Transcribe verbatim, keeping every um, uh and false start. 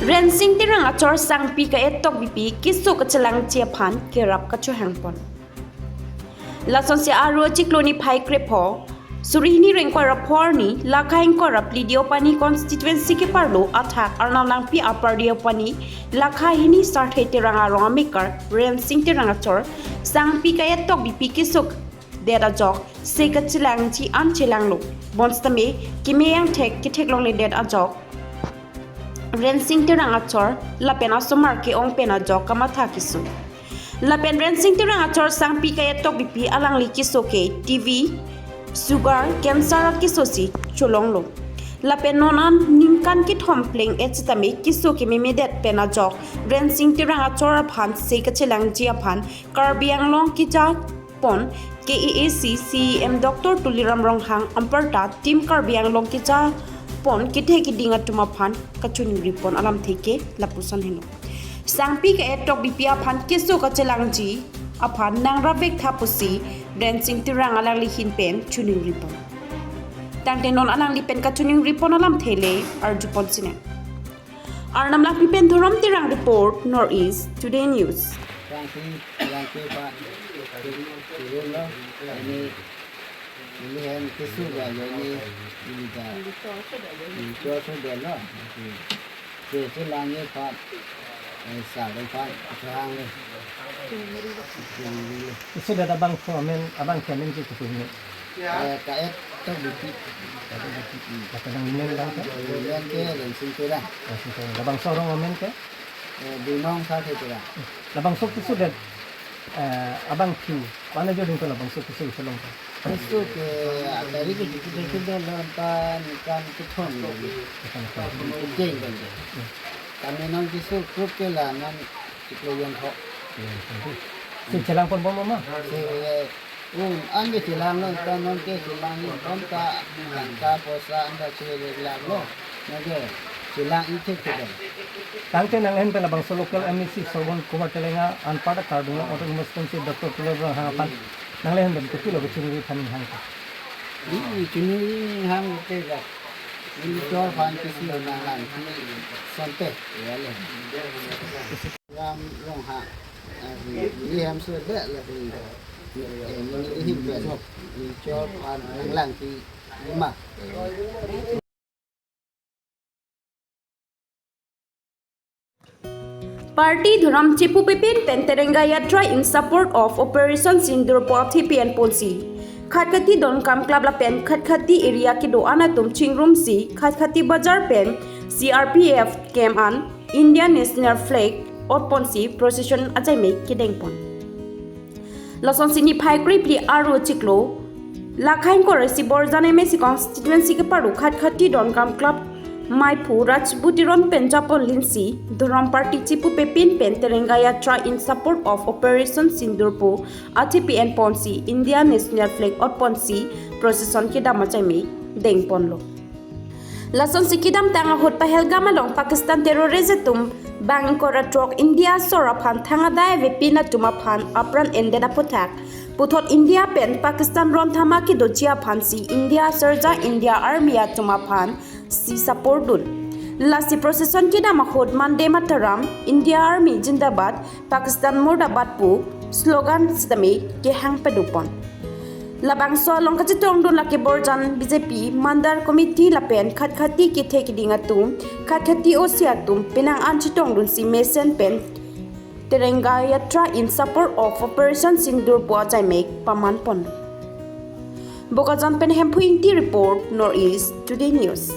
Rensing Terang achor Sangpi Ka-et Tokbipi keso kachelangji aphan kerap kachohangpon. Lasonsi Aru achiklo niphai krepho, suri hini ingkoi ra pho arni, Lakha ingkoi ra phli Deopani constituency keparlo athak Arnam Langpi Upper Deopani, Lakha hini Sarthe Terang arong amekar Rensing Terang achor Sangpi Ka-et Tokbipi keso det ajok se kachelangji an chelanglo. Bonsitame keme angthek ketheklongledet ajok Rensing Terang achor lapen asomar ke-ong pen ajok kamatha keso. Lapen Rensing Terang achor Sangpi Ka-et Tokbipi alangli keso ke T B, sugar, cancer akeso si cholonglo. Lapen non an ningkan kethom pleng-et sitame keso kememedet pen ajok Rensing Terang achor aphan se kachelangji aphan Karbi Anglong kejapon K A A C C E M Doctor Tuliram Ronghang anparta Team Karbi Anglong kejapon kethe keding atum aphan kachiningripon alamthe ke lapuson henlo. Sangpi Ka-et Tokbipi aphan keso kachelangji aphan nangrap vektha pusi Rensing Terang alangli ahin pen chiningripon. Tangte non alangli pen kachiningripon alamthe le arjupon sinang. Arnam Langpi pen Dhorom Terang report, North East Today News. Rensing, Rensing aphan, turun lo, ini, ini hem keso ga, ini, ini ga, ini chor so de lo. Keselangji aphan, eh, sari aphan, serang le. Keso det abangso amen, abangke amen ke keso ne. Eh, Ka-et Tokbipi. Ka-et Tokbipi. Lapen nangli amen abangke? Amen ke Rensing Terang. Rensing Terang. Labangso arong amen ke? Eh, Binong Sarthe Terang. Labangso keso det, eh, abangpi, wana joding ke labangso keso chelong ke? Keso ke, atari ke dikit dikit de lontan kan kethom lo. Kethom lo. Kejeng kan de. Hmm. Kami non keso group ke la non chiklo jon ho. Iya, tentu. Si chelangpon bom ma? Si, eh, un, an ke chelang lo, ta non ke chelang lo, bom ta, tangka poisa an ta chelang lo. Non ke chelang ite ke dong. Tangte nang ahin pen labangso local M A C Srobon Kumar Telenga anparta Karbi Anglong Autonomous Council Doctor Tuliram Ronghang aphan nangli ahin pen kopilo kachiningri aphan hang ke? Ini kachiningri hang ke la. Ini chor aphan keso nanglang sante, ya le. Ram Ronghang, eh, ini hem so de le, eh, ini ahin pen, ini chor aphan nanglang kelima. Party Dhorom Chepupe Pin pen Tiranga Yatra in support of Operation Sindoor pu athepi enponsi Khatkhati Donkam Club lapen Khatkhati area kedo-an atum chingrumsi Khatkhati Bazar pen C R P F camp an India National Flag otponsi procession achaime kedengpon. Lasonsi niphai krephli Aru achiklo, Lakha ingkoi ra isi Borjan M A C constituency keparlo Khatkhati Donkam Club maiphu Rajbu Teron pen japon linsi Dhorom Party Chepupe Pin pen Tiranga Yatra in support of Operation Sindoor pu athepi enponsi India National Flag otponsi procession kedam achaime dengponlo. Lasonsi kedamtang ahut Pahalgam along Pakistan terrorist atum bang ingkoi ra throk India asor aphan thang adai avepin atum aphan apran endet aputhak puthot India pen Pakistan ron thama kedoji aphansi India asarja India Army atum aphansi support dun. Lasi procession kedam ahut Vande Mataram, India Army Zindabad, Pakistan Murdabad pu slogan sitame kehang padopon. Labangso along kachetongdun lake Borjan B J P Mandal Committee lapen Khatkhati kethe keding atum, Khatkhati O C atum penang an chetongdunsi mesen pen Tiranga Yatra in support of Operation Sindoor pu achaime pamanpon. Bokajan pen Hemphu Ingti report, North East Today News.